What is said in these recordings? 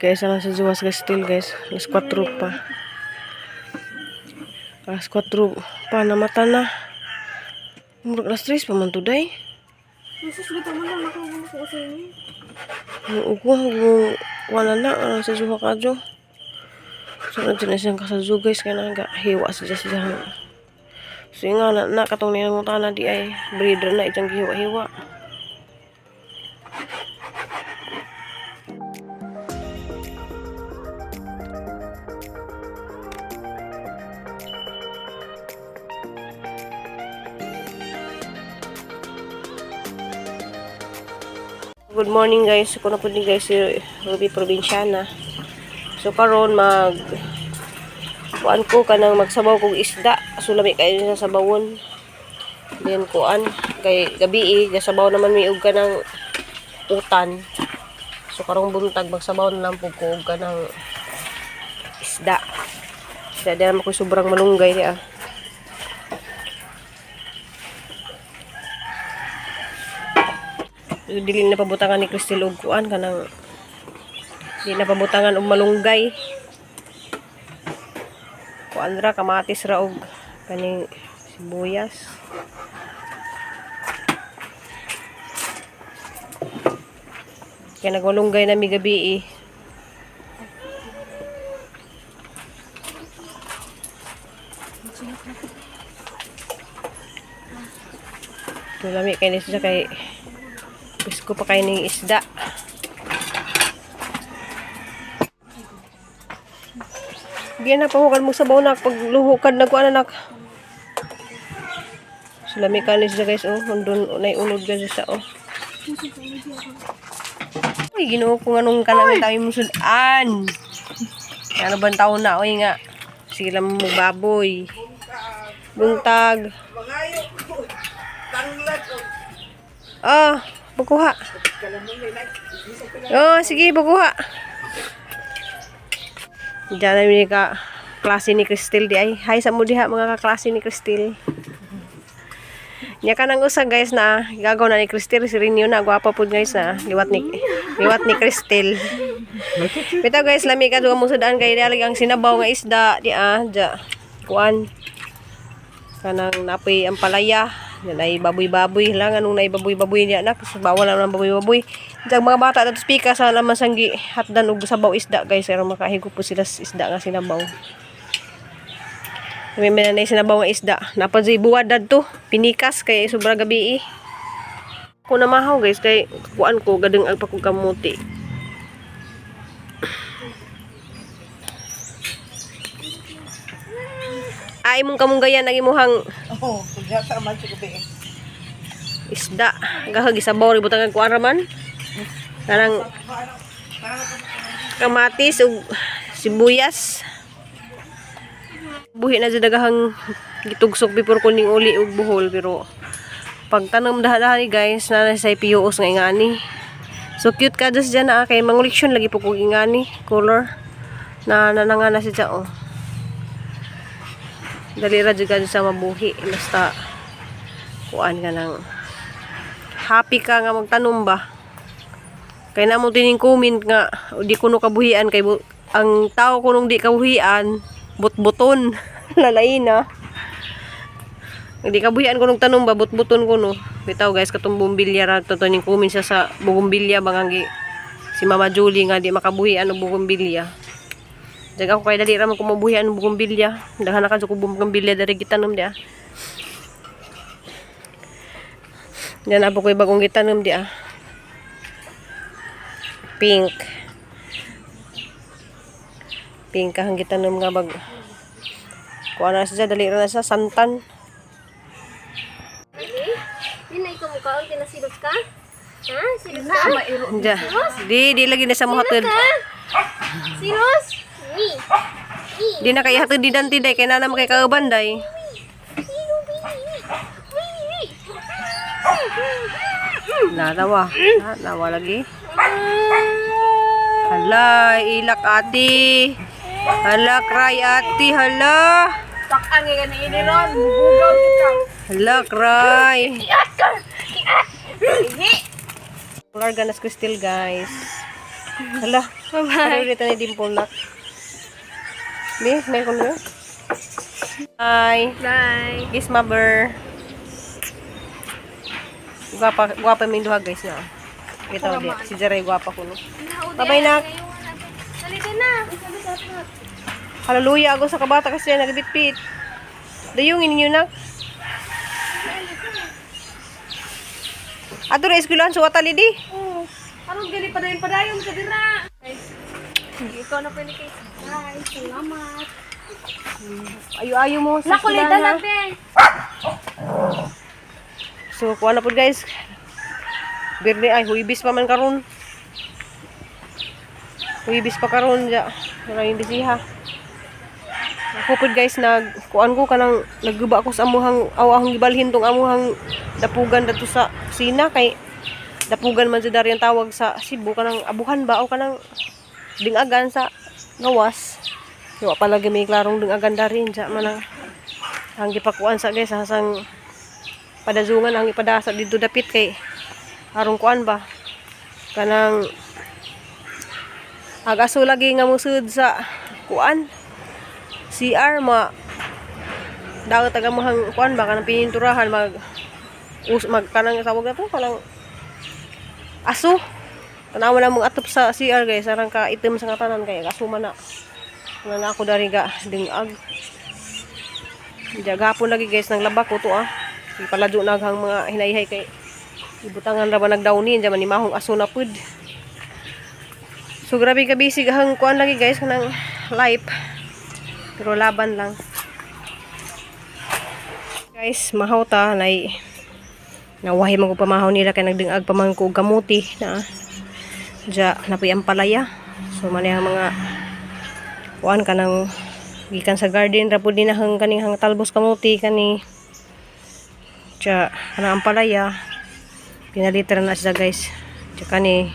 Kaysa lang sa Juwas guys, still guys. Alas 4 pa. Alas 4 pa, namata na. Murag alas 3 pa man today. Jesus, gito mo lang nakuha ko sa inyo. Ang uko, wala na, alas sa Juha ka jo. So, nandiyan na siyang kasadyo guys, kaya naga hiwa siya siya. So, yung nga na, na katong ninangutan na di ay breeder na itong hiwa-hiwa. Good morning guys. Ako na po din guys si Ruby Provinciana. So karon mag kuan ko kanang magsabaw kog isda. So lami kayo sa sabawon. Then kuan kay gabi eh, gasabaw naman mi og kanang utan. So karong buntag magsabaw na lang pud ko og kanang isda. Isda di naman ko sobrang malunggay niya. Dili na pabutangan ni Cristel og kuan kanang di na pabutangan og malunggay. Kuan ra kamatis ra og kaning sibuyas. Kaya nagmalunggay na mi gabi eh. Lami kay ni siya kay gusto ko pa kayo ng isda. Biyan na pahukan mo sa nak pag luhukan na kuan anak. So lami ka ni siya guys oh, hundon unay unod guys siya oh. Uy, Ginoo ko anong kanami tayo mo sudan. Ano bang taon na oy nga. Sila mo baboy. Buntag. Oh, bukuha. Oh, sige, bukuha. Diyan na ni ka klase ni Cristel di ay. Hi sa mo diha mga kaklase ni Cristel. Nya ka nang usa guys na gagaw na ni Cristel si Rinyo na gwapa pud guys na liwat ni Cristel. Bitaw guys lami ka duha mo sudaan kay di ang sinabaw nga isda di ah ja kuan kanang napoy ang palaya yan ay baboy-baboy lang anong nay baboy-baboy niya nak so, bawal na ng baboy-baboy. Diyan mga bata datos pika sa laman sanggi hatdan og sabaw isda guys pero makahigo po sila sa isda nga sinabaw. May may na sinabaw nga isda. Napad buwad dadto pinikas kay sobra gabi eh. Ko na mahaw guys kay kuan ko gadeng ag pa kog kamuti. Ay mong kamunggayan ang imuhang Oo, oh, man siya gabi eh. isda. Gahag isabaw rin butang kuan raman. Kanang kamatis ug sibuyas. Buhi na jud dagahang gitugsok before kuning uli og buhol pero pagtanom dahan-dahan ni guys na na sa PUOS nga ingani. So cute ka just dyan na kay manguliksyon lagi po kog ingani color na nananga na siya oh. Dali ra jud ka sa mabuhi basta kuan ka ng happy ka nga magtanom ba kay namo tining comment nga di kuno kabuhian kay ang tao kunong di kabuhian butbuton lalay na di kabuhian kunong tanom ba butbuton kuno bitaw guys katong bumbilya ra to ning comment siya sa bugumbilya bang ang si Mama Julie nga di makabuhian og bugumbilya. Jag ako kay dali ra man ko mabuhian og bugumbilya, daghan na ka jud ko bugumbilya diri gitanom dia. Diyan na po ko'y bagong gitanom di ah. Pink. Pink kahang gitanom nga bag. Kuha na siya, dali na siya, santan. Hindi na ikaw mukhaon, kinasilot ka? Ha? Silot ka? Diyan. Di lagi na sa muhatid. Silos? Mi. Di na kay hatid di danti day, kay na naman kay kauban day. Nalawa. Ha, nawa lagi. Hala, ilak ati. Hala, cry ati, hala. Takaan nga gani ini ron, bugaw ka. Hala, cry. Larga na Crystal, guys. Hala. Bye-bye. Pero dito na dimple na. Be, may kuno. Bye. Bye. Kiss mother. Gwapa, gwapa may duha guys na. Ito di. Si Jeray gwapa kuno. Bye-bye, nak. Halika na. Hallelujah ako sa kabata kasi yan nagbitbit. Dayungin ninyo nak. Ato ra eskwelahan sa Watali di. Oo. Aron gali padayon padayon sa dira. Ikaw na pwede kay. Bye. Salamat. Ayo-ayo mo sa Nakulita eskwelahan, ha? na te. So kuha na po guys. Birne ay huibis pa man karon. Huibis pa karon ja. Maraming bisiha. Ako po guys nag kuan ko kanang nagguba ako sa amuhang aw akong gibalhin tong amuhang dapugan dato sa kusina kay dapugan man jud dari ang tawag sa Cebu kanang abuhan ba o kanang dingagan sa gawas. Wa pa lagi may klarong dingagan dari ja man ang gipakuan sa guys hasang padazungan ang ipadasa dito dapit kay arong kuan ba kanang agaso lagi nga musud sa kuan CR ma daw taga mohang kuan ba kanang pininturahan mag us mag kanang tawag na to kanang aso tanawa na mong atop sa CR guys arang ka itim sa nga tanan kay aso man na nga na ako dari ga dingag. Gahapon lagi guys nang laba ko to ah. Ipaladyo na ang mga hinayhay kay ibutangan ra ba nagdownin diyan man ni mahong aso na pud. So grabe ka busy gahang kuan lagi guys kanang life. Pero laban lang. Guys, mahaw ta nay nawahi man ko pamahaw nila kay nagdingag pa man ko og kamuti na. Ja napuy ang palaya. So man ang mga kuan kanang gikan sa garden ra pud ni nahang kaning hang talbos kamuti kani. Tsa, kanang ampalaya. Pinalitra na siya guys. Tsa kani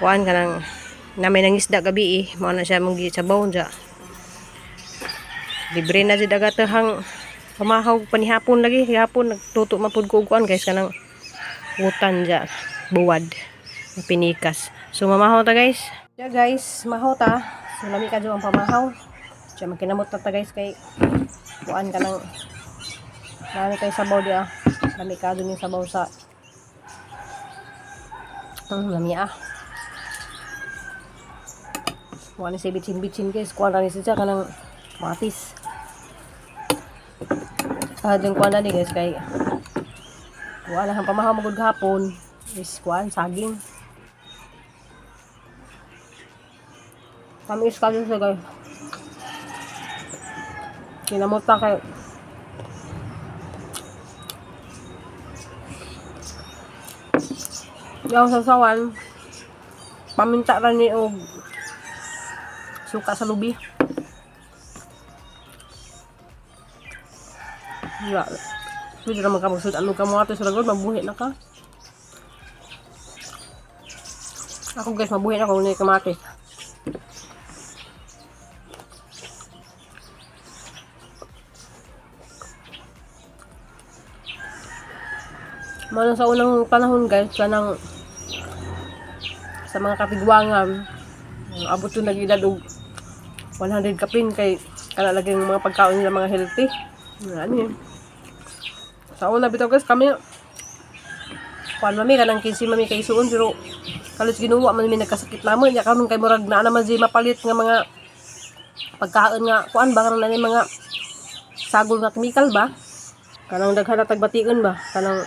kuan kanang namay nang isda gabi eh. Mao na siya mong gisabaw dya. Libre na jud agad hang pamahaw panihapon lagi. Hapon nagtuto man pud ko og kuan guys kanang utan dya. Buwad. Pinikas. So mamahaw ta guys. Ya guys, mahaw ta. So lami ka ang pamahaw. Tsa magkinamot na ta guys kay kuan kanang marami kay sabaw di ah. Lami ka dun yung sabaw sa lami ah. Kuha ni si bitsin-bitsin guys. Kuha na ni siya kanang matis. Ah, dyan kuha na ni guys kay kuha na ang pamahaw magud gahapon is kuha saging. Tamis ka siya guys. Kinamot pa kay Yung sasawan, paminta ra ni og suka sa lubi. Ya. Pwede naman ka magsud ano ka mo ato sa lagod, mabuhi na ka. Ako guys, mabuhi na ako ni kamatis. Mano sa unang panahon guys, kanang sa mga katigwangan, abot yung nag-edad og 100 kapin kay kana lagi yung mga pagkaon nila mga healthy. Ano yun. Sa una bitaw guys kami kuan mami kanang 15 mami kay isuon pero kalos ginuwa man mi nagkasakit lamon nya karon kay murag naa naman di mapalit nga mga pagkaon nga kuan ba karon na ni mga sagol nga chemical ba kanang daghan na tagbation ba kanang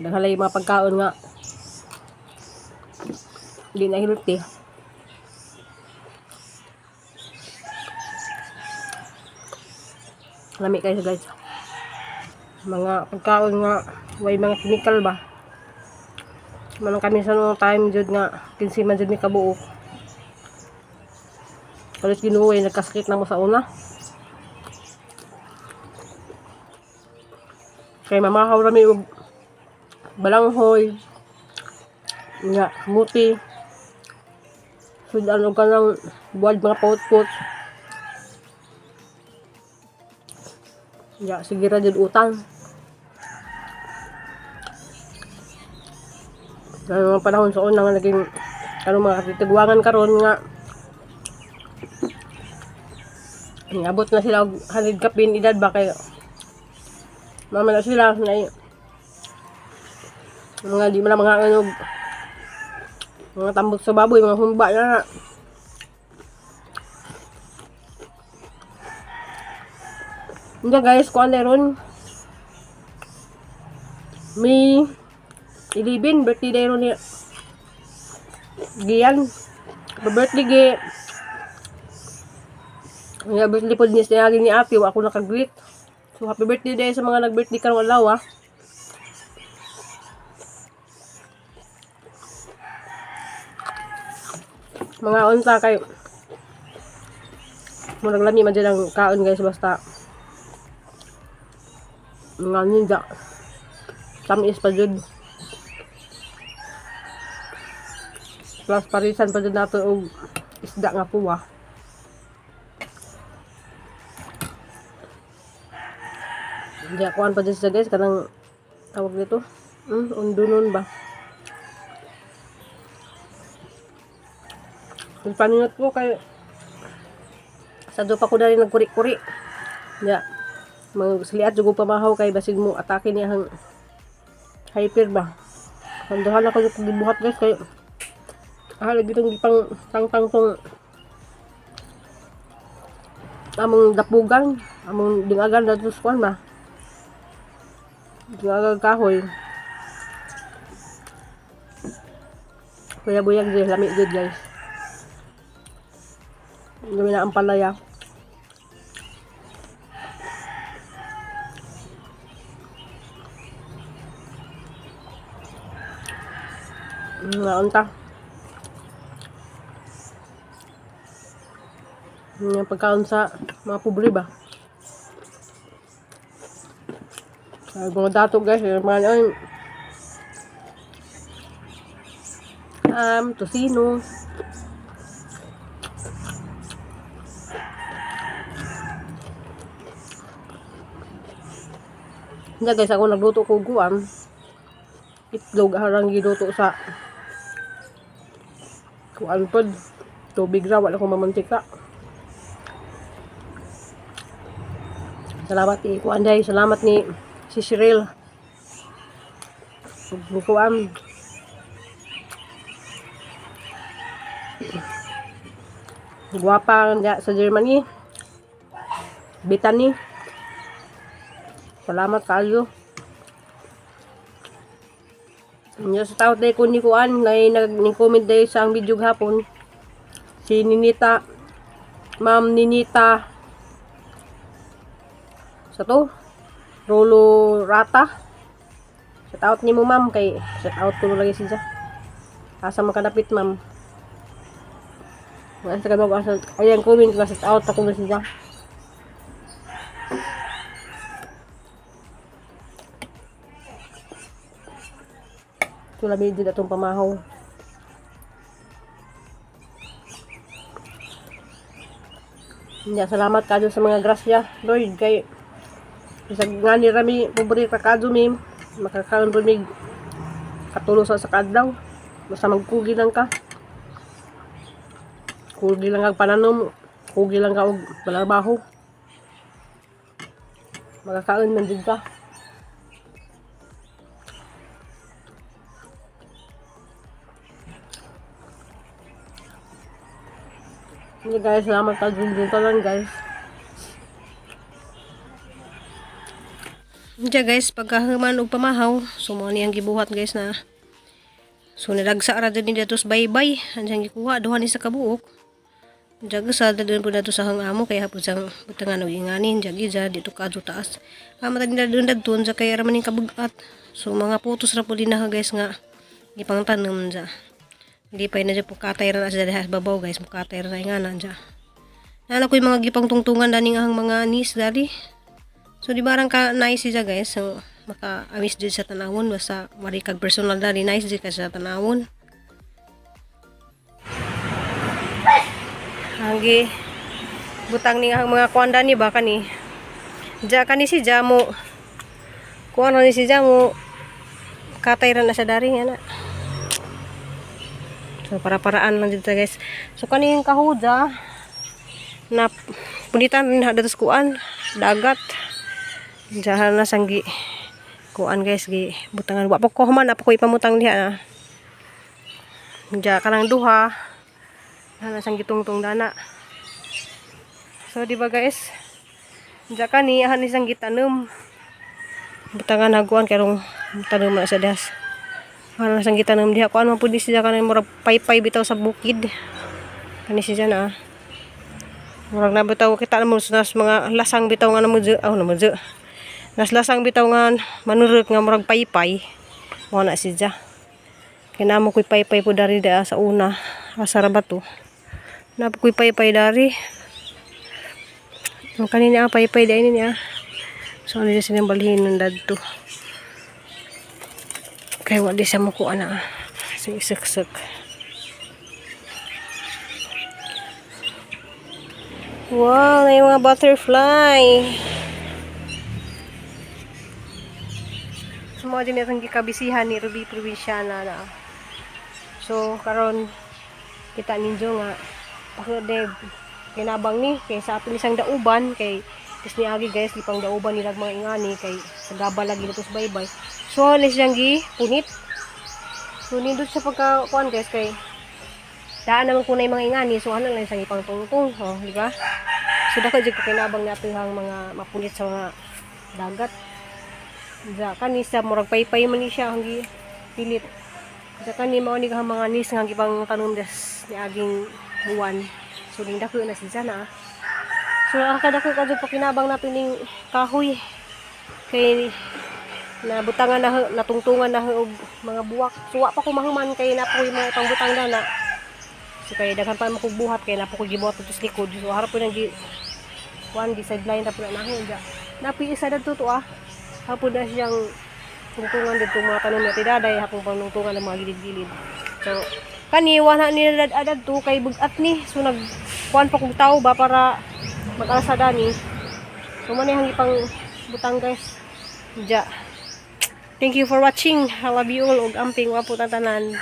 daghan lay mga pagkaon nga di na healthy. Lami kayo guys. Mga pagkaon nga way mga chemical ba. Manang kami sa noong time jud nga 15 man jud mi kabuok. Kalos Ginoo ay nagkasakit na mo sa una. Kay mamahaw ra mi og balanghoy, nga muti, sudan og kanang buwad mga pautput. Ya, sige ra jud utang. Dahil mga panahon sa una nga naging Karon mga katitiguangan karon nga niabot na sila og 100 kapin edad ba kay mama na sila na mga di man lang mga ano mga tambok sa baboy, mga humba na. Hindi guys, kuan na ron. May 11 birthday day ron niya. Giyan. Birthday gi. Nga birthday po niya siya ni ate, wa ako nakagreet. So happy birthday day sa mga nag-birthday karong adlaw ah. Mga unsa kay murag lami man dyan ang kaon guys, basta mga ninja tamis pa jud, plus parisan pa jud nato og isda nga puwa. Hindi kuan pa jud siya guys, kanang tawag nito, undunon ba. Paninot ko kay sa do pa ko na rin nagkuri-kuri. Ya. Magsliat jud ko pamahaw kay basig mo atake niya ang hyper ba. Kanduhan ako yung gibuhat guys kay lagi itong gipang tangtang tong among dapugan, among dingagan na kuan ba. Dingagan kahoy. Kuya buyag di lami gud guys. Gawin na ang palaya. Naunta. Yung pagkaon sa mga pobre ba? Ay, mga dato guys, yung mga ano, tosino. Hindi guys, ako nagluto ko guam. Itlog harang giluto sa kuan pod. Tubig ra, wala akong mamantika. Salamat ni kuan day, salamat ni si Cheryl. Ni kuan. Gwapa nga sa Germany. Bitani. Salamat kayo. Nya sa tao day ko ni kuan nay nag ni comment day sa ang video gahapon. Si Ninita, Ma'am Ninita sa to Rolo Rata. Shout out nimo ma'am kay shout out ko lagi siya. Asa man kadapit ma'am. Wala sa kabag asa ayan comment na shout out ako siya. Ito labi din atong pamahaw. Nya, salamat kadyo sa mga grasya, Lord, kay bisag nga ni rami pobre ka kadyo mi, makakaon po mi katulo sa kadlaw. Basta magkugi lang ka. Kugi lang kag pananom, kugi lang ka og trabaho. Makakaon man jud ka. Hindi guys, salamat ka dun dun lang guys. Diya guys, pagkahuman og pamahaw, so mo ni ang gibuhat guys na. So nilagsa ra dyan ni datos baybay, ang siyang gikuha duha ni sa kabuok. Diya sa dyan po dato sa hangamo kay hapon sang butangan og inganin, diya gija dito kadto taas. Ama tag nila dun dagton sa kay ra man ning kabugat. So mga putos ra po din na guys nga gipangtanom dya. Hindi pa na dyan po katay ra na siya diha sa babaw guys, mukatay ra na ingana dya. Nala ko yung mga gipangtungtungan dani nga ang mga nis dali. So di barang ka nice siya guys. So maka-amis jud sa tanawon basta mari kag personal dali nice jud ka sa tanawon. Anggi butang ni ang mga kuan dani ba kani. Ja kani si Jamo. Kuan ni si Jamo. Katay ra na siya dari ana. So para-paraan lang dito, guys. So kaning kahuda na punitan rin ha dito sa kuan dagat. Diyan na sanggi kuan, guys, gi butangan wa pa ko human pa ko ipamutang diha na. Diya kanang duha na sang gitungtong dana. So di ba, guys? Diya kani han isang gitanom. Butangan haguan karong tanom na sa das. Ano sang gitanom diha kuan man pud ni siya kanang murag paypay bitaw sa bukid. Kani siya na. Ah. Murag na bitaw kita mo sa mga lasang bitaw nga namo oh namo. Nas lasang bitaw nga manurok nga murag paypay. Mo na siya. Kay namo ko'y paypay po dari da sa una. Asa ra ba to? Napo ko'y paypay dari. Ang kanina ah, paypay dahil niya. So ano siya silang balhin ng dadto. Kay wa di siya mukuha na. So isaksak. Wow, may mga butterfly. So, mga din itong gikabisihan ni Ruby Provinciana na. So, karon kita ninyo nga pakode kinabang ni kay sa ato isang dauban kay tis ni agi, guys, di pang dauban nila mga ingani kay sa gaba lagi na to sa baybay. So ni siyang gi punit. So nindot sa pagka kuan, guys, kay daan naman kunay mga ingani, so ano lang isang ipang tungtong, oh, di ba? So dako jud kinabang nato ang mga mapunit sa mga dagat. Ja kani sa murag paypay man ni siya ang gi pilit. Ja kani mao ni ang mga nis nga gibang tanom des ni aging buwan. So ning dako na siya na. So nakakadako ka jud pakinabang nato ning kahoy kay nabutangan na natungtungan na og mga buwak. So wa pa ko mahuman kay na po yung mga pangbutang dana. So kay daghan pa mo kog buhat kay na po ko gibuhat dito sa likod. So harap po nang gi kuan gi sideline ta po na nahin ja. Napi isa dadto to ah. Hapon na siyang tungtungan dito mga tanom na tidaday hapon panungtungan ng mga gilid-gilid. So kani wala ni adad to kay bugat ni. So nag kuan pa kog tao ba para mag-alsada ni. So man ang ipang butang, guys. Ja. Thank you for watching. I love you all ug amping wa po tanan.